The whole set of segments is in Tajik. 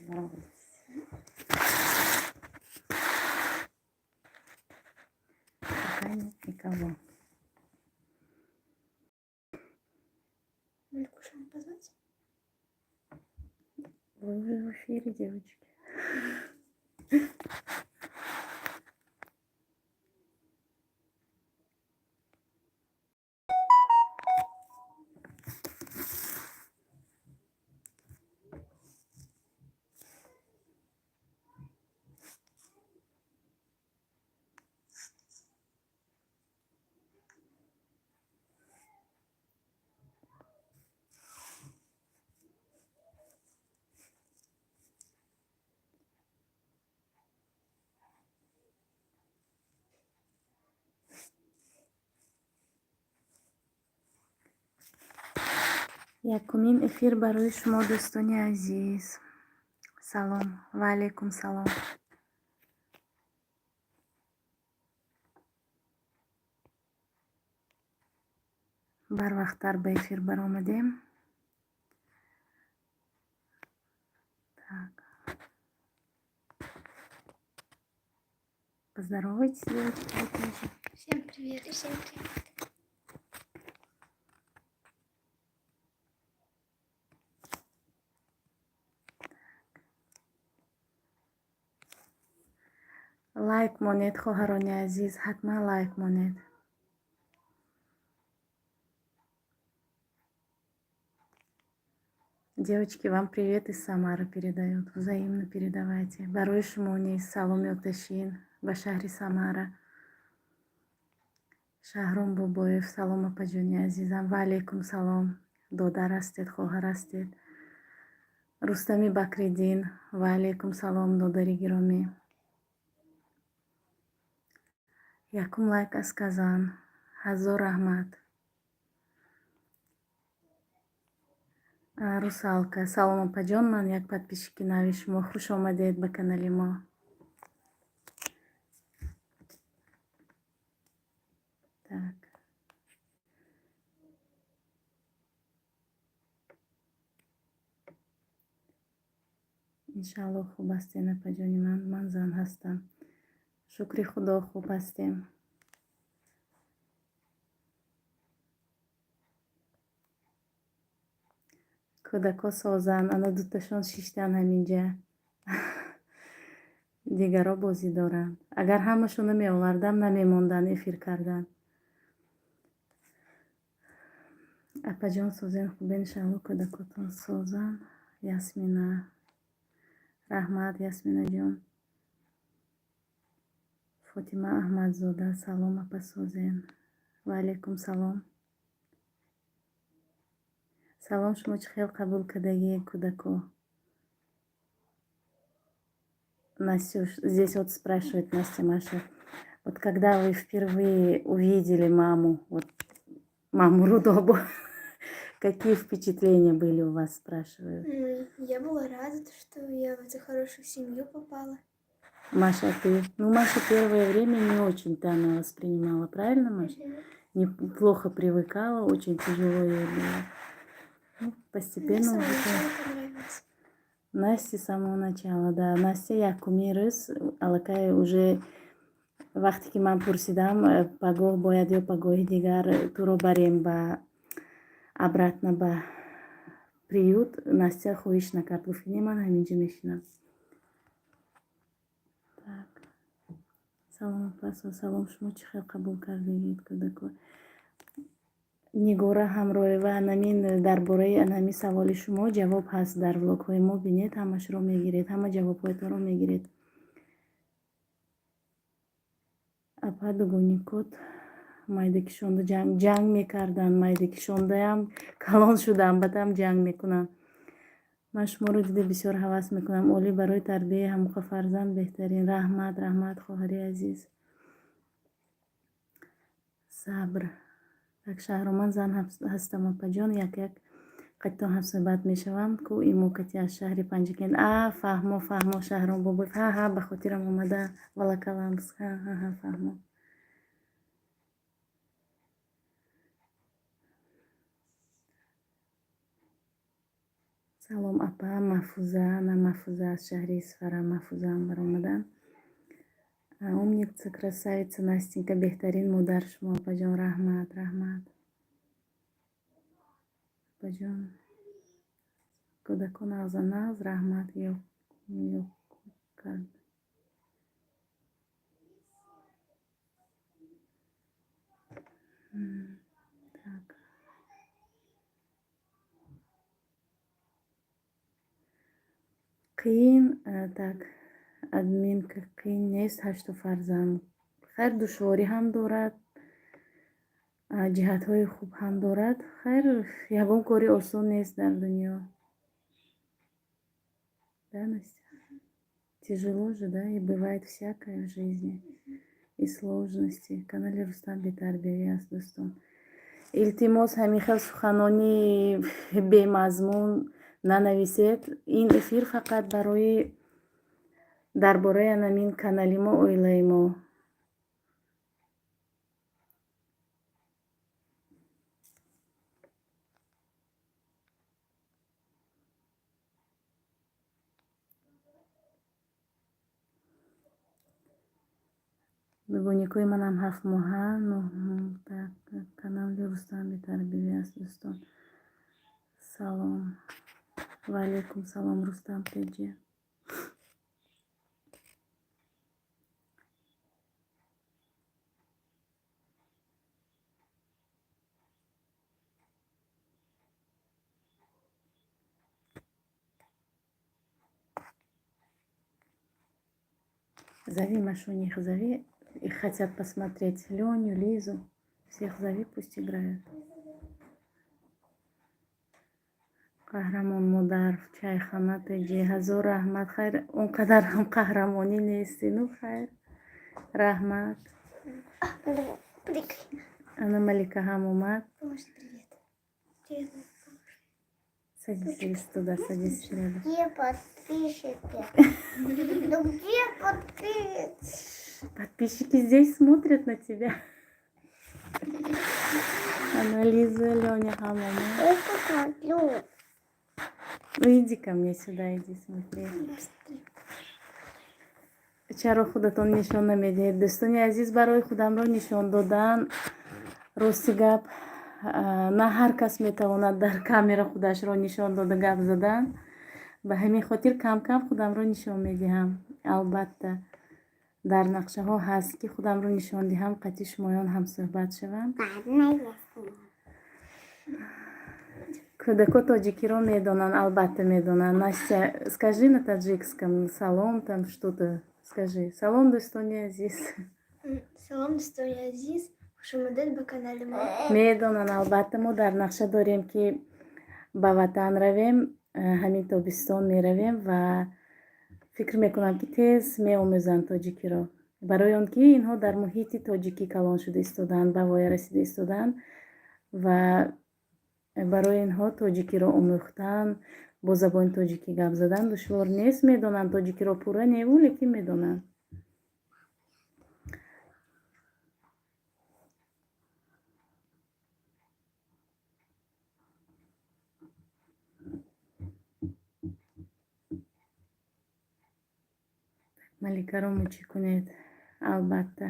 Поздоровайтесь. Пока нет никого. Малькуша не позвать? Вы уже в эфире, девочки. Якумин эфир барои шумо, дӯстони азиз. Салом ва алайкум салом. Барвақттар ба эфир баромадем. Так. Поздоровайтесь, девочки, вы тоже. Всем привет, всем привет. Лайк монед, хоҳарони азиз, ҳатман лайк монед. Девочки, вам привет из Самары передают. Взаимно передавайте. Барои шумо низ саломи оташин ба шаҳри Самара. Шаҳром Бобоев, салом, апаҷони азизам. Ва алайкум салом. Додар ҳастед, хоҳар ҳастед. Рустами Бакриддин, ва алайкум салом, додари гиромӣ. Якум лайк аз Казан. Ҳазор раҳмат. Русалка, салом, апаҷон, ман як подписчики нави шумо. Хуш омадед ба канали мо. Так. Иншаалло, хуб ҳастед, апаҷони ман. Ман зан ҳастам. Шукри Худо, хуб ҳастем. Кӯдако созанд, ана дуташон шиштан ҳаминҷа. Дигаро бозӣ доранд. Агар ҳамашонро меовардам, намемонданд эфир кардан. Апаҷон, созен, хубен, иншаалло, кӯдакотон созанд. Ясмина. Раҳмат, Ясминаҷон. Фотима Аҳмадзода, салом, апа, созен. Ва алайкум салом. Салом, шумо чӣ хел қабул кардагӣ кӯдако? Настюш, здесь вот спрашивает Настя, Маша, вот когда вы впервые увидели маму, вот маму Рудобу, какие впечатления были у вас, спрашивают? Ну, я была рада, то, что я в эту хорошую семью попала. Маша, ты? Ну, Маша первое время не очень-то она воспринимала, правильно, Маша? Мгм. Неплохо привыкала, очень тяжело ей было. Ну, Мне постепенно с самого уже. начала понравилось. Насте с самого начала, да. Настя якуми рӯз аллакай уже вақте ки ман пурсидам, пагоҳ бояд ё пагоҳи дигар туро барем ба обратно ба приют, Настя хоҳиш накард, гуфт: «Не, ман ҳаминҷо мешинам». Так. Салом, апасо, салом, шумо чӣ хел қабул кардагид кӯдако? Нигора Ҳамроева, анамин дар бораи анами саволи шумо ҷавоб ҳаст дар влогҳои мо, бинед, ҳамашро мегиред, ҳама ҷавобҳоятонро мегиред. Апа, дугоникот майдакишонда ҷанг мекарданд, майдакишондаям калон шудам, баъдам ҷанг мекунанд. Ман шуморо дида бисёр ҳавас мекунам. Олӣ, барои тарбияи ҳамоқа фарзанд беҳтарин. Раҳмат, раҳмат, хоҳари азиз. Сабр. Так, Шаҳроман, зан ҳастам, апаҷон, як як қаттон ҳамсӯҳбат мешавам ку имо кати аз шаҳри Панҷакент. А, фаҳмо, фаҳмо, Шаҳром бобоев. Ҳа, ҳа, ба хотирам омада, Волоколамск. Ҳа, ҳа, ҳа, фаҳмо. Салом, апа Маҳфуза. На, Маҳфуза аз шаҳри Исфара, Маҳфузаам баромаданд. Умница, красавица Настенька, беҳтарин модар шумо, апаҷон, раҳмат, раҳмат. Апаҷон, кӯдакон нағза нағз, раҳмат. Ёқ кард. Так. Қиин, так, админка, қиин нест ҳашту фарзанд. Хайр, душворӣ ҳам дорад, ҷиҳатҳои хуб ҳам дорад. Хайр, ягон кори осон нест дар дунё. Да, Настя? Тяжело же, да? И бывает всякое в жизни. И сложности. Канали Рустам бетарбиявӣ аст, дӯстон. Илтимос, ҳамин хел суханони бемазмун нанависед. Ин эфир фақат барои дар бораи анамин канали мо, оилаи мо. Дугоникҳои манам 7 моҳа. Канали Рустам бетарбиявӣ аст, дӯстон. Салом. Ва алайкум салом, Рустам Теҷи. Зови Машуню, их зови. Их хотят посмотреть. Леню, Лизу. Всех зови, пусть играют. Қаҳрамон модар, чайхона теҷи, ҳазор раҳмат. Хайр, он қадар ҳам қаҳрамонӣ нести. Ну хайр, раҳмат. Ана Малика ҳам омад. Привет. Привет. Садись, Лиз, туда, садись рядом. Где подписчики? Ну где подписчики? Подписчики здесь смотрят на тебя. Ана Лиза, Леня ҳам омад. Я посмотрю. Ну иди ко мне сюда, иди смотри. Чаро худатон нишон намедиҳед? Дӯстони азиз, барои худамро нишон додан, рости гап, на ҳар кас метавонад дар камера худашро нишон дода гап задан. Ба ҳамин хотир кам-кам худамро нишон медиҳам. Албатта, дар нақшаҳо ҳаст, ки худамро нишон диҳам, қатъи шумоён ҳамсӯҳбат шавам. Ладно, я сниму. Кӯдако тоҷикиро медонанд, албатта медонанд. Настя, скажи на таджикском салом, там что-то скажи. Салом, дӯстони азиз. Салом, дӯстони азиз. Хушомадед ба канали мо. Медонанд, албатта. Мо дар нақша дорем, ки ба ватан равем, ҳамин тобистон меравем ва фикр мекунам, ки тез меомӯзанд тоҷикиро, барои он ки инҳо дар муҳити тоҷикӣ калон шуда истодаанд, ба воя расида истодаанд ва барои инҳо тоҷикиро омӯхтан, бо забони тоҷикӣ гап задан душвор нест. Медонанд тоҷикиро, пурра неву, лекин медонанд. Маликаро мучӣ кунед, албатта,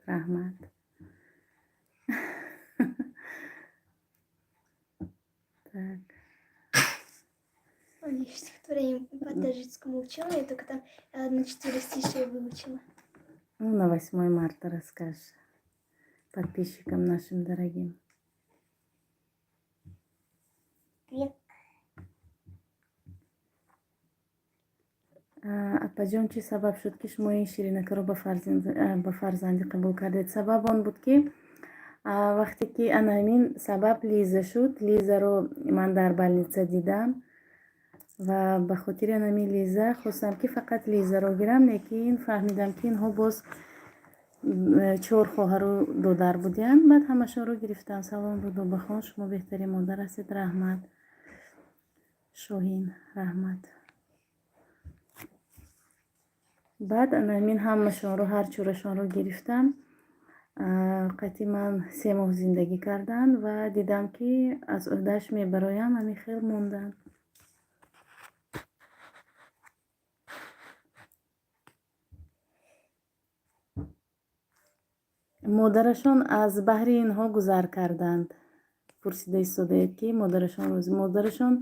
раҳмат. Так. Я стихотворение по таджикскому учила, я только там одно четверостишие выучила. Ну, на 8 марта расскажешь подписчикам нашим дорогим. Привет. Апаҷон, чӣ сабаб шуд, ки шумо ин ширинакаро ба фарзандӣ қабул кардед? Сабаб он буд, ки вақте ки ана ҳамин сабаб Лиза шуд, Лизаро ман дар больница дидам ва ба хотири анами Лиза хостам, ки фақат Лизаро гирам, лекин фаҳмидам, ки инҳо боз чор хоҳару додар будиянд. Баъд ҳамашонро гирифтам. Салом, Рудобахон, шумо беҳтарин модар ҳастед, раҳмат. Шоҳин, раҳмат. Баъд ана ҳамин ҳамашонро, ҳар чорашонро гирифтам. Қатъи ман 3 моҳ зиндагӣ карданд ва дидам, ки аз ӯҳдааш мебароям, ҳамин хел монданд. Модарашон аз баҳри инҳо гузар карданд. Пурсида истодаед, ки модарашон розӣ. Модарашон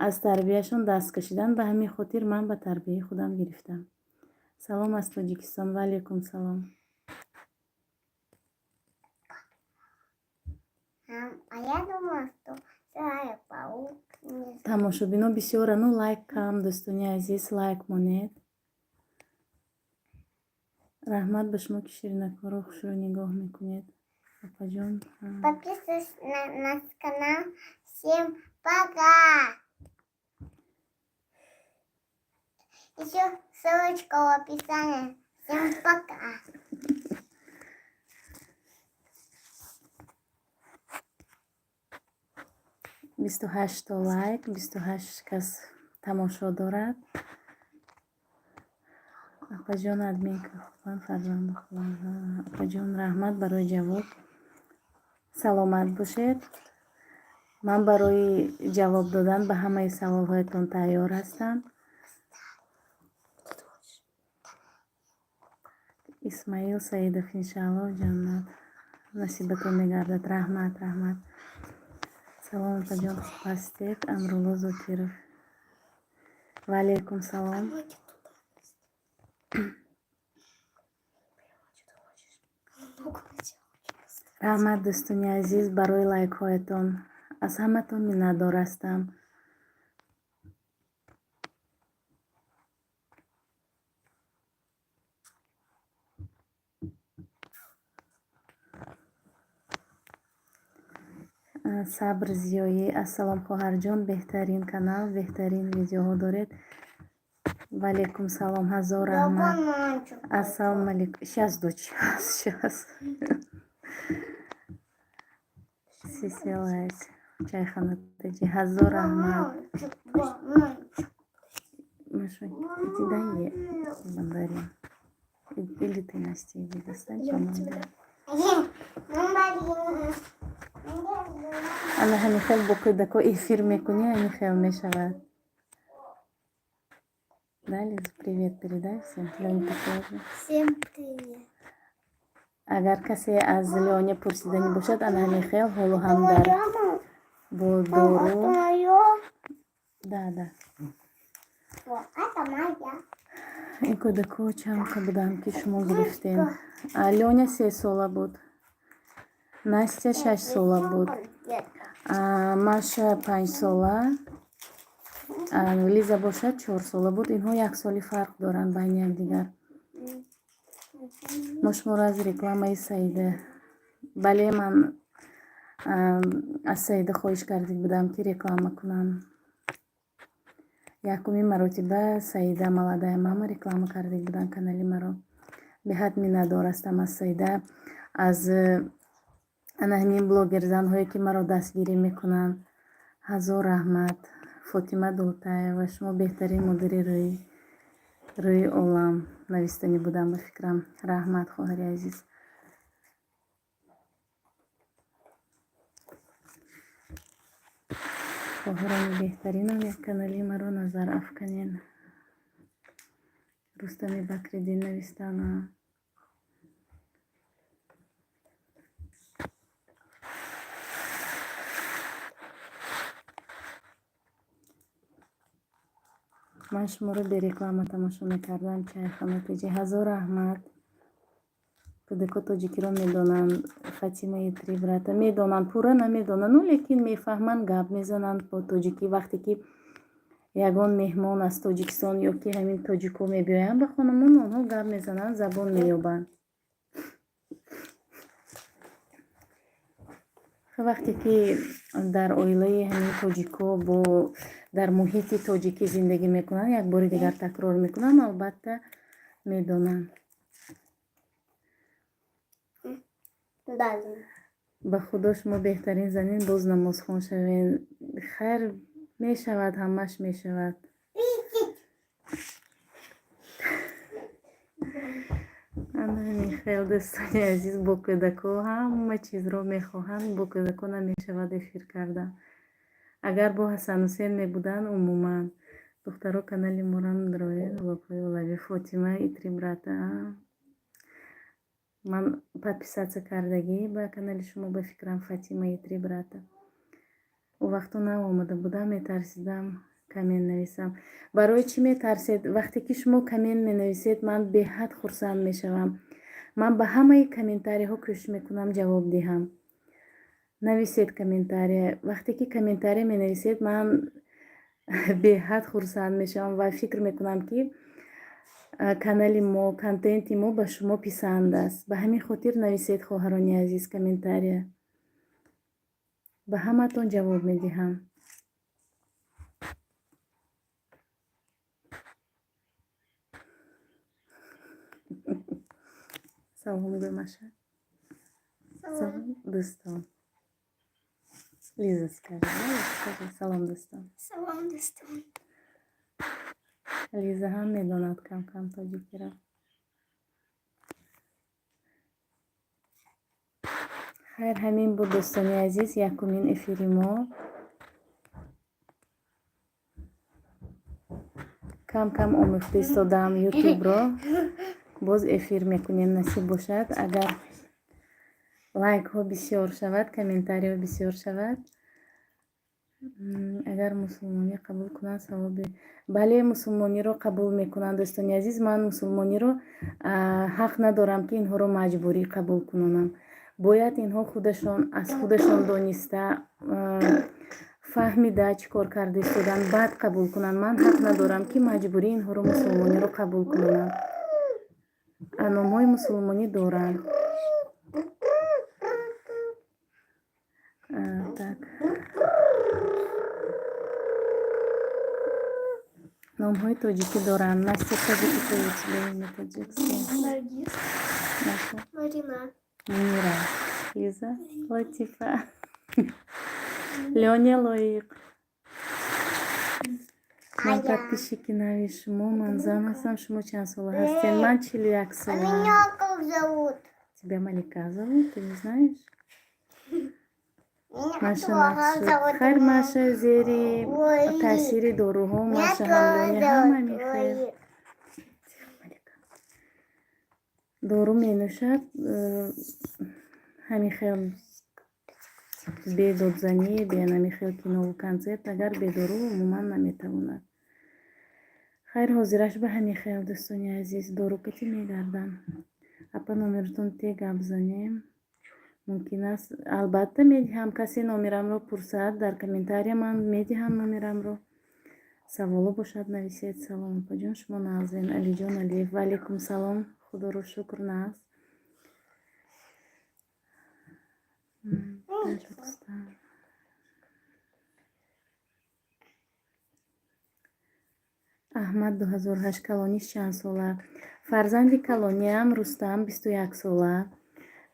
аз тарбияшон даст кашиданд, ба ҳамин хотир ман ба тарбияи худам гирифтам. Салом аз Тоҷикистон. Ва алайкум салом. А я думала, что Человек-паук не Тамошобино бисёрану лайк кам, дӯстони азиз, лайк монед. Раҳмат ба шумо, ки ширинакҳоро хушрӯ нигоҳ мекунед, апаҷон. Подписывайтесь на наш канал. Всем пока! Еще ссылочка в описании. Всем пока! 28-то лайк, 28 кас тамошо дорад. Апаҷон, админка хубан, фарзанду хубан. Апаҷон, раҳмат барои ҷавоб, саломат бошед. Ман барои ҷавоб додан ба ҳамаи саволҳоятон тайёр ҳастам. Исмаил Саидов, иншааллоҳ, ҷаннат насибатон мегардад. Раҳмат, раҳмат. Салом, апаҷон, хуб ҳастед? Амрулло Зокиров, ва алайкум салом. Ноги туда. Ногу надела. Раҳмат, дӯстони азиз, барои лайкҳоятон, аз ҳаматон миннатдор ҳастам. Сабр Зиёӣ, ассалом, хоҳарҷон, беҳтарин канал, беҳтарин видеоҳо доред. Ва алайкум салом, ҳазор раҳмат. Бананчик. Ассалому алейкум. Сейчас, дочь, сейчас. Сиселайс. Чайхана Таҷи. Ҳазор раҳмат. Бананчик, бананчик. Маша, иди дай ей мандарин. Или ты, Настя, иди достань Я банан. тебе дам. Мандарин. Ана ҳамин хел бо кӯдако эфир мекунӣ, ҳамин хел мешавад. Да, Лиз, привет передай всем. Лёнь, ты тоже. Всем привет. Агар касе аз Лёня пурсиданӣ бошад, ана ҳамин хел ҳоло ҳам дар бо Мама, дору. это моё? Да. Вот, это моя. Ин кӯдако чанд буданд, ки шумо гирифтем? Лёня 3 сола буд, Настя 6 сола буд, Маша 5 сола, Лиза бошад 4 сола буд. Инҳо як соли фарқ доранд байни якдигар. Мо шуморо аз рекламаи Саида. Бале, ман аз Саида хоҳиш карда будам, ки реклама кунам. Якумин маротиба Саида, молодая мама, реклама карда буданд канали маро. Беҳад миннатдор ҳастам аз Саида, аз ана ҳамин блогерзанҳое, ки маро дастгирӣ мекунанд. Ҳазор раҳмат. Фотима Дултаева, шумо беҳтарин мудири рӯи олам навистанӣ будам, ба фикрам. Раҳмат, хоҳари азиз. Хоҳарони беҳтаринам, як канали маро назар афканен. Рустами Бакриддин навистана. Ман шуморо береклама тамошо мекардам. Чайхона Теҷи, ҳазор раҳмат. Кӯдако тоҷикиро медонанд? Фатимаи три брата, медонанд, пурра намедонанд, ну лекин мефаҳманд, гап мезананд бо тоҷикӣ. Вақте ки ягон меҳмон аз Тоҷикистон ё ки ҳамин тоҷико мебиёянд ба хонамон, онҳо гап мезананд, забон меёбанд. Вақте ки дар оилаи ҳамин тоҷико, бо дар муҳити тоҷикӣ зиндагӣ мекунанд, як бори дигар такрор мекунам, албатта медонанд. Да. Ба худо, шумо беҳтарин занин, боз намозхон шавен. Хайр, мешавад, ҳамаш мешавад. Ана ҳамин хел, дӯстони азиз, бо кӯдако ҳама чизро мехоҳанд, бо кӯдако намешавад эфир кардан. Агар бо Ҳасанусен мебуданд, умуман. Духтаро, канали морам дроед, лопҳои олави. Фотима и три брата. Ман подписаться кардагӣ ба канали шумо, ба фикрам, Фатима и три брата. Ӯ вақто нав омада будам, метарсидам коммент нависам. Барои чӣ метарсед? Вақте ки шумо коммент менависед, ман беҳад хурсанд мешавам. Ман ба ҳамаи комментариҳо кӯшиш мекунам ҷавоб диҳам. Нависед комментария. Вақте ки комментария менависед, ман беҳад хурсанд мешавам ва фикр мекунам, ки канали мо, контенти мо ба шумо писанд аст. Ба ҳамин хотир нависед, хоҳарони азиз, комментария. Ба ҳаматон ҷавоб медиҳам. Салом гӯй, Маша. Салом, дӯстон. Лиза, скажи, скажи салом, дӯстон. Салом, дӯстон. Лиза ҳам медонад кам-кам тоҷикиро. Хайр, ҳамин буд, дӯстони азиз, якумин эфири мо. Кам-кам омӯхта истодаам Ютубро. Боз эфир мекунем, насиб бошад. Агар лайкҳо бисёр шавад, комментариҳо бисёр шавад. Агар мусулмонӣ қабул кунанд, савоби. Бале, мусулмониро қабул мекунанд, дӯстони азиз. Ман мусулмониро ҳақ надорам, ки инҳоро маҷбурӣ қабул кунонам. Бояд инҳо худашон аз худашон дониста, фаҳмида, чӣ кор карда истоданд, баъд қабул кунанд. Ман ҳақ надорам, ки маҷбурӣ инҳоро мусулмониро қабул кунонам. Номҳои мусулмонӣ доранд. Так, номҳои тоҷикӣ доранд. Настя, скажи, какое у тебя имя таджикское? Наргиз. Маша? Марина. Мунира. Лиза? Латифа. Лёня Лоиқ. Ман подписчики нави шумо, ман зан ҳастам. Шумо чанд сола ҳастед? Ман 41 А сола. меня как зовут? Тебя Малика зовут, ты не знаешь? Меня Маша тоже нақшуд. зовут. Хайр, Маша, зери Ой. таъсири доруҳо Меня Маша тоже ҳамлони ҳама зовут. мехел. Ой. Малика. Дору менӯшад, ҳамин хел бедодзанӣ, бенами хел кинову концерт, агар бедору умуман наметавонад. Хайр, ҳозираш ба ҳамин хел, дӯстони азиз, дорукати мегардам. Апа, номеротон те, гап занем. Мумкин аст? Албатта, медиҳам. Касе номерамро пурсад дар комментария, ман медиҳам номерамро. Саволо бошад, нависед. Салом, апаҷон, шумо нағзен? Алиҷон Алиев, ва алайкум салом. Худоро шукр, нағз. Рустам. Аҳмад 2008, калониш чанд сола? Фарзанди калониам Рустам 21 сола.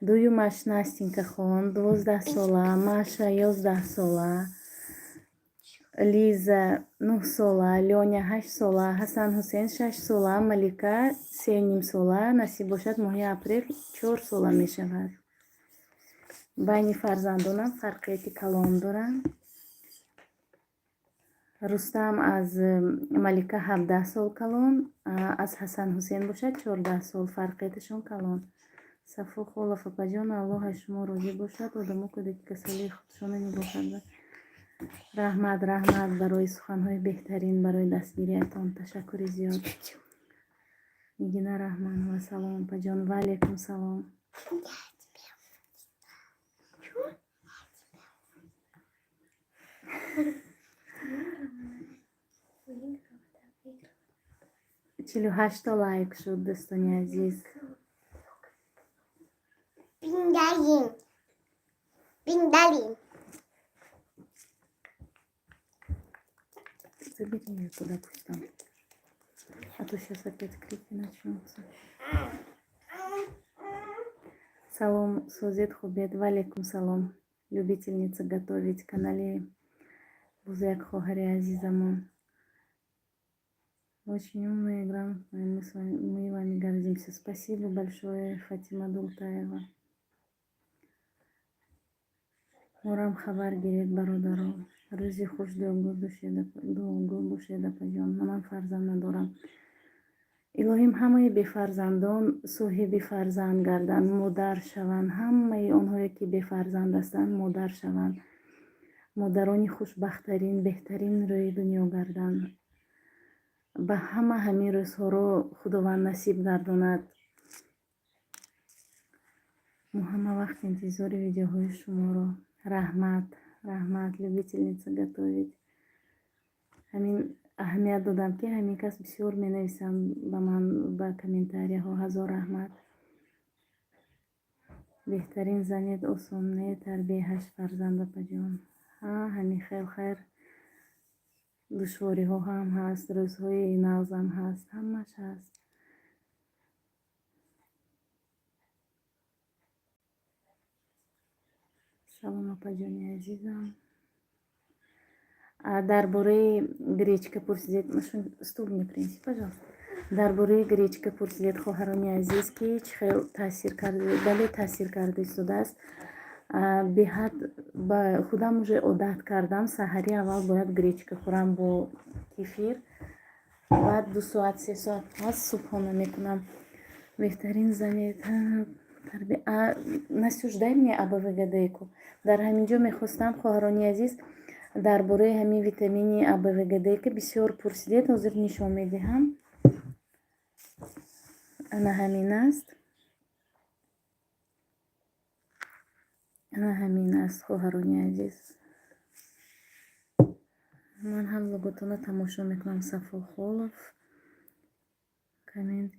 Дуюмаш Настенька хон 12 сола, Маша 11 сола, Лиза 9 сола, Лёня 8 сола, Ҳасан Ҳусен 6 сола, Малика 3,5 сола, насиб бошад, моҳи апрел 4 сола мешавад. Байни фарзандонам фарқияти калон доранд. Рустам аз Малика 17 сол калон, аз Ҳасан Ҳусен бошад 14 сол, фарқияташон калон. Сафо Холов, апаҷон, Аллоҳ аз шумо розӣ бошад. Одамо кӯдаки касалии худшона нигоҳ карда. Раҳмат, раҳмат барои суханҳои беҳтарин, барои дастгириятон. Ташаккури зиёд. Нигина Раҳманова, салом, апаҷон. Ва алайкум салом. Выиграла, да, выиграла. 48-то лайк шуд, дӯстони азиз. Пиндалин. Пиндалин. Забери ее туда, пусть там. А то сейчас опять крики начнутся. Салом, созед, хубед, ва алейкум салом. Любительница готовить, канали боз як хоҳари азизамон. Очень умная и грамотная. Мы с вами, мы вами гордимся. Спасибо большое, Фатима Дултаева. Морам хабар гиред, бародаро. Рӯзи хуш, дуогӯ бошед, апаҷон. Ман фарзанд надорам. Илоҳим, ҳамаи бефарзандон соҳиби фарзанд гарданд, модар шаванд. Ҳамаи онҳое, ки бефарзанд ҳастанд, модар шаванд, модарони хушбахттарин, беҳтарин рӯи дунё гарданд. Ба ҳама ҳамин рӯзҳоро Худованд насиб гардонад. Мо ҳама вақт интизори видеоҳои шуморо. Раҳмат, раҳмат, любительница готовить. Ҳамин аҳамият додам, ки ҳамин кас бисёр менависанд ба ман ба комментарияҳо. Ҳазор раҳмат. Беҳтарин занед, осон не тарбияи ҳашт фарзанд, апаҷон. Ҳамин хел, хайр, душвориҳо ҳам ҳаст, рӯзҳои нағзам ҳаст, ҳамаш ҳаст. Салом, апаҷони азизам. Дар бораи гречка пурсидед. Стул мне принеси, пожалуйста. Дар бораи гречка пурсидед, хоҳарони азиз, ки чӣ хел таъсир карда. Бале, таъсир карда истодааст беҳад. Ба худам уже одат кардам: саҳарӣ аввал бояд гречка хӯрам бо кефир, баъд 2 соат, 3 соат пас субҳона мекунам. Беҳтарин занед. Настюш, дай мне АБВГД-ку. Дар ҳамин ҷо мехостам, хоҳарони азиз, дар бораи ҳамин витамини АБВГД, ки бисёр пурсидед, ҳозир нишон медиҳам. Ана ҳамин аст, ана ҳамин аст, хоҳарони азиз. Ман ҳам влоготонро тамошо мекунам. Сафо Холов коммент.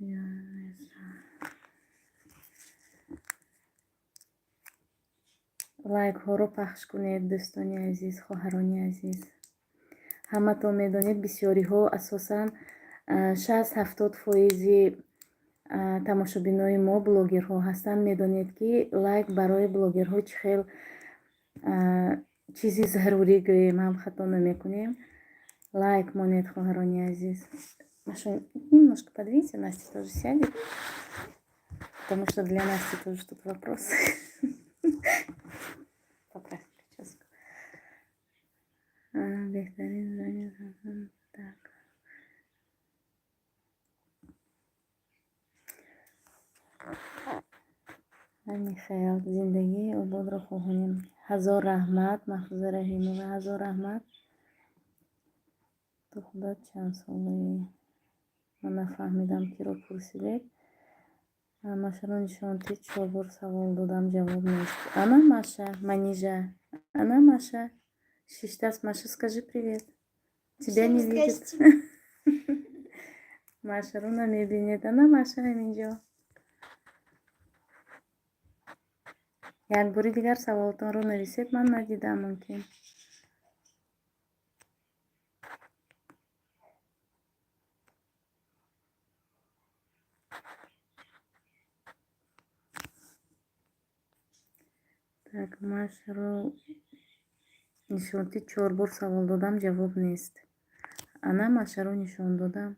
Лайкҳоро пахш кунед, дӯстони азиз, хоҳарони азиз. Ҳаматон медонед, бисёриҳо, асосан 60-70 фоизи тамошобинои мо блогерҳо ҳастанд. Медонед, ки лайк барои блогерҳо чӣ хел чизи зарурӣ гӯем ҳам хато намекунем. Лайк монед, хоҳарони азиз. Маша, немножко подвиньте, Настя тоже сядет, потому что для Насти тоже тут вопрос. Поправь прическу. Беҳтарин. Так, Михаил, зиндагии ободро хоҳонем. Ҳазор раҳмат, Маҳфуза Раҳимова, ҳазор раҳмат. Ту худат чанд солаӣ? Ман нафаҳмидам, киро пурсидед. Машаро нишонтӣ. Чор бор савол додам, ҷавоб нест. Ана Маша, Манижа, ана Маша шиштааст. Маша, скажи привет. Тебя не видит. Машаро намебинед. Ана Маша ҳаминҷо. Як бори дигар саволтонро нависед, ман надидам мумкин. Так, Машаро нишонтӣ. Чор бор савол додам, ҷавоб нест. Ана Машаро нишон додам.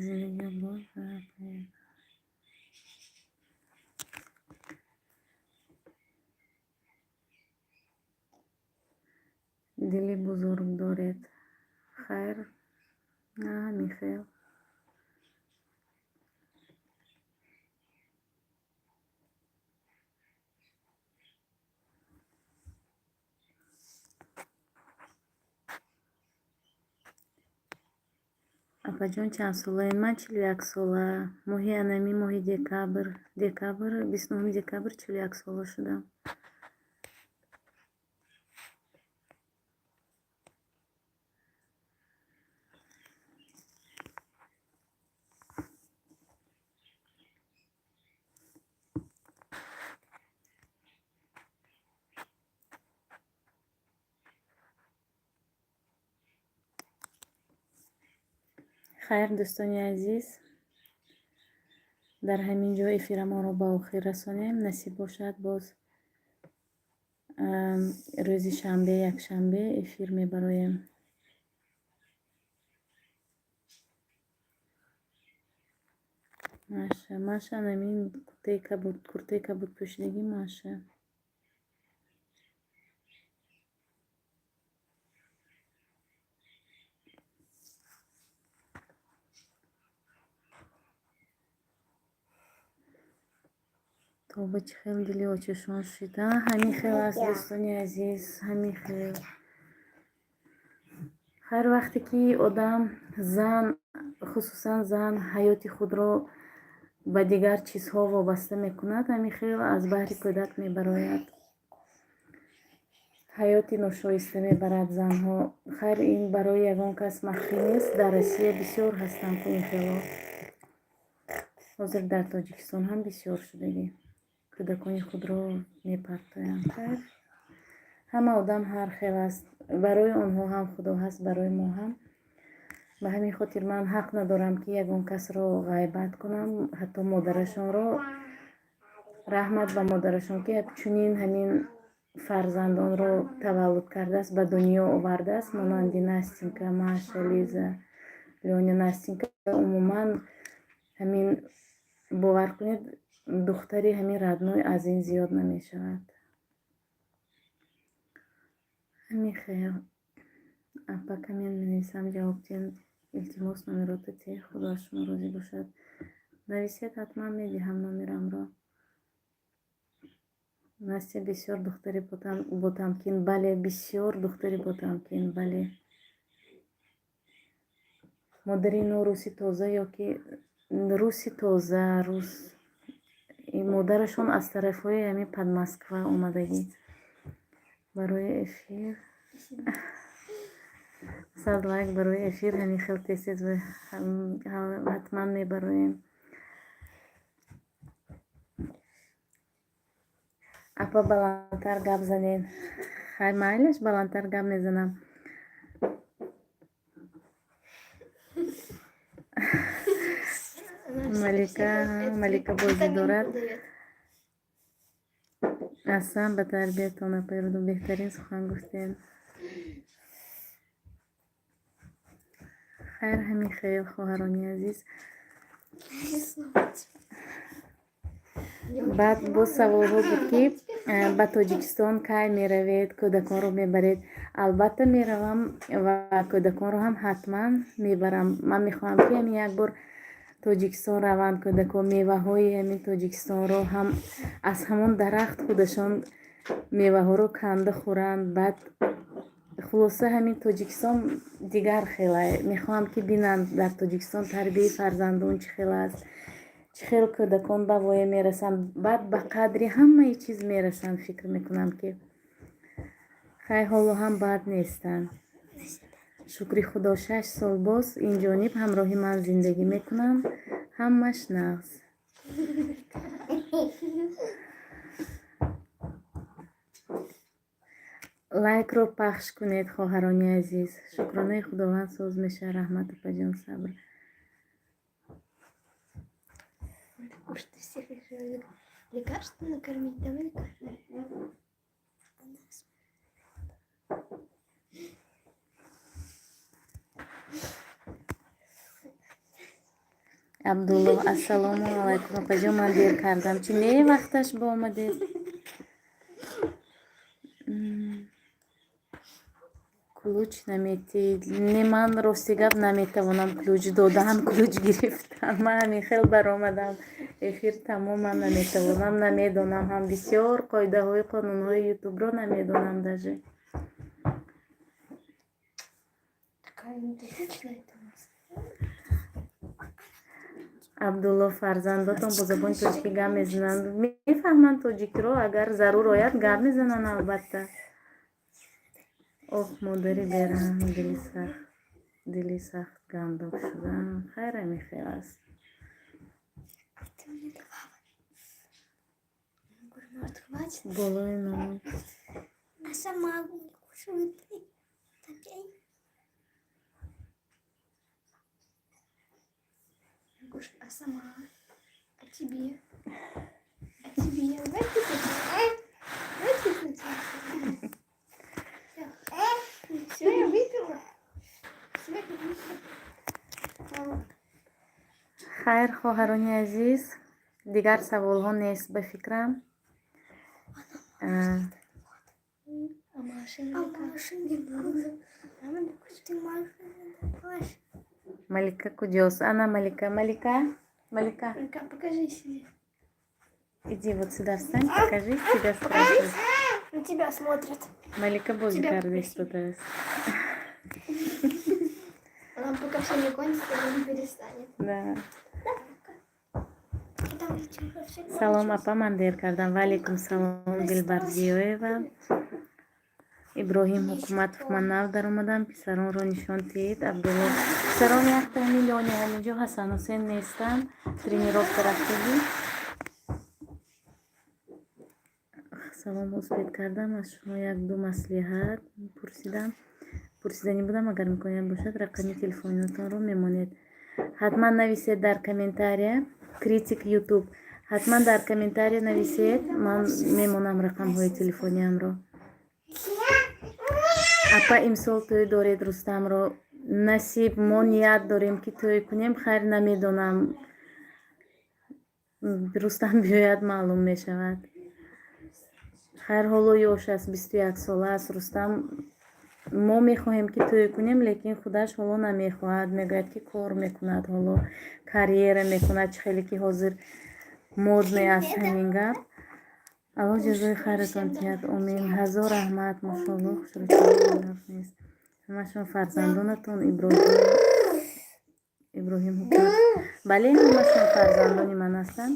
Зиндагӣ обод. Дили бузург доред. Хайр, Михаил. Апаҷон, чанд солаед? Ман 41 сола. Моҳи анами моҳи декабр, 29 декабр 41 сола шудам. Хайр, дӯстони азиз, дар ҳамин ҷо эфирамонро ба охир расонем. Насиб бошад, боз рӯзи шанбе, якшанбе эфир мебароем. Маша, Маша намин куртаи кабуд, куртаи кабуд пӯшидагӣ Маша. Тоба, чӣ хел дили очашон шуд. А, ҳамин хел аст, дӯстони азиз, ҳамин хел. Ҳар вақте ки одам, зан, хусусан зан, ҳаёти худро ба дигар чизҳо вобаста мекунад, ҳамин хел аз баҳри кӯдак мебарояд. Ҳаёти ношоиста мебарад занҳо. Хайр, ин барои ягон кас махфӣ нест. Дар Россия бисёр ҳастанд ку ин хело. Ҳозир дар Тоҷикистон ҳам бисёр шудагӣ. Кӯдакони худро мепартоянд. Хайр, ҳама одам ҳар хел аст. Барои онҳо ҳам Худо ҳаст, барои мо ҳам. Ба ҳамин хотир ман ҳақ надорам, ки ягон касро ғайбат кунам, ҳатто модарашонро. Раҳмат ба модарашон, ки чунин ҳамин фарзандонро таваллуд кардааст, ба дунё овардааст, монанди Настенька, Маша, Лиза, Лёня. Настенька умуман ҳамин, бовар кунед, духтари ҳамин родной аз ин зиёд намешавад. Ҳамин хел. Апа, коммент менависам, ҷавоб диҳед. Илтимос, номерота те, Худо аз шумо розӣ бошад. Нависед, ҳатман медиҳам номерамро. Настя бисёр духтари ботамкин. Бале, бисёр духтари ботамкин, бале. Модари ино руси тоза ё ки руси тоза, рус. Модарашон аз тарафҳои ҳамин Подмосква омадагӣ. Барои эфир 100 лайк, барои эфир ҳамин хел тез-тез ҳатман мебароем. Апа, баландтар гап занед. Хай, майлаш, баландтар гап мезанам. Малика, Малика бозӣ дорад. Аҳсан ба тарбиятон, апаи Руду, беҳтарин сухан гуфтед. Хайр, ҳамин хел, хоҳарони азиз. Баъд боз саволҳо буд, ки ба Тоҷикистон кай меравед, кӯдаконро мебаред? Албатта меравам ва кӯдаконро ҳам ҳатман мебарам. Ман мехоҳам, ки ҳамин як бор Тоҷикистон раванд кӯдакон, меваҳои ҳамин Тоҷикистонро ҳам аз ҳамон дарахт худашон меваҳоро канда хӯранд. Баъд хулоса, ҳамин Тоҷикистон дигар хела. Мехоҳам, ки бинанд, дар Тоҷикистон тарбияи фарзандон чӣ хел аст, чӣ хел кӯдакон ба воя мерасанд, баъд ба қадри ҳамаи чиз мерасанд. Фикр мекунам, ки хай, ҳоло ҳам бад нестанд. Шукри Худо, 6 сол боз ин ҷониб ҳамроҳи ман зиндагӣ мекунанд, ҳамаш нағз. Лайкро пахш кунед, хоҳарони азиз. Шукронаи Худованд, соз мешавад. Раҳмат, апаҷон, сабр. Может, ты всех решила лекарством накормить? Давай лекарство. Она Абдулло, ассалому алайкум, апаҷон, ман дер кардам. Чи не, вақташ бо омадед. Ключ наметиҳед? Не, ман рости гап наметавонам ключ додан, ключ гирифтан. Ман ҳамин хел баромадам, эфир тамом. Ман наметавонам, намедонам ҳам, бисёр қоидаҳои, қонунҳои Ютубро намедонам даже. Такая энергичная это у нас. Абдулло, фарзандотон бо забони тоҷикӣ гап мезананд? Мефаҳманд тоҷикиро, агар зарур ояд, гап мезананд, албатта. Ох, модари бераҳм, дили сахт гандок шудам. Хайр, ҳамин хел аст. Ты мне давала. Я говорю, может, хватит? Болои номон. А сама не кушает. Опять. Я говорю, а сама? А тебе? А тебе? Давай ты Давай ты. Все, я выпила. Все, я выпила. Хайр. Хайр, хоҳарони азиз, дигар саволҳо нест, ба фикрам. А Маша А Маша не было. Ты Маша не дашь. Малика куҷост? Ана Малика, Малика, Малика. Малика, покажи себе. Иди вот сюда встань, покажи, тебя спрашивают. На тебя смотрят. Малика бозӣ Тебя карда попросили. Истодааст. Она пока все не кончится, она не перестанет. Да. Там ведь уже всё Салом, кончилось. Апа, ман дер кардам. Ваалейкум салом, Дилбарзиёева. Иброҳим Ҳукуматов, ман нав даромадам, писаронро нишон диҳед. Абдулло, писарон якта миллиони ҳаминҷо, Ҳасанҳусен нестанд, тренировка рафтагӣ. Салом, успеть кардам, аз шумо як-ду маслиҳат пурсидам, пурсиданӣ будам, агар имконият бошад, рақами телефонатонро мемонед. Ҳатман нависед дар комментария, Критик Ютуб, ҳатман дар комментария нависед, ман мемонам рақамҳои телефониамро. Апа, имсол тӯй доред Рустамро? Насиб, мо ният дорем, ки тӯй кунем. Хайр, намедонам, Рустам биёяд, маълум мешавад. Хайр, ҳоло ёш аст, 21 сола аст Рустам. Мо мехоҳем, ки тӯй кунем, лекин худаш ҳоло намехоҳад, мегӯяд, ки кор мекунад, ҳоло карьера мекунад, чӣ хеле ки ҳозир модный аст ҳамин гап. Аллоҳ ҷазои хайратон диҳад, омин. Ҳазор раҳмат, мошоалло, хушрӯ нест, ҳамашон фарзандонатон? Иброҳим, Иброҳим Ҳукумат, бале, ҳамашон фарзандони ман ҳастанд.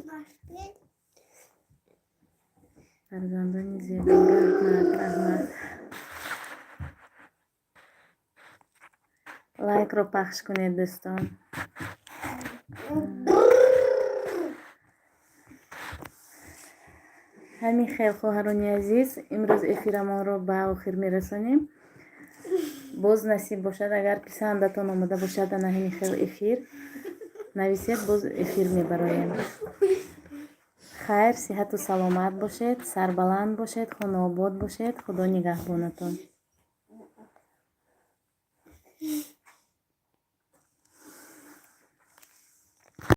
Пошли. Фарзандони зебо, раҳмат, раҳмат. Лайкро пахш кунед, дӯстон. Ҳамин хел, хоҳарони азиз, имрӯз эфирамонро ба охир мерасонем. Боз насиб бошад, агар писандатон омода бошад ана ҳамин хел эфир, нависед, боз эфир мебароем. Хайр, сиҳату саломат бошед, сарбаланд бошед, хонаобод бошед, Худо нигаҳбонатон.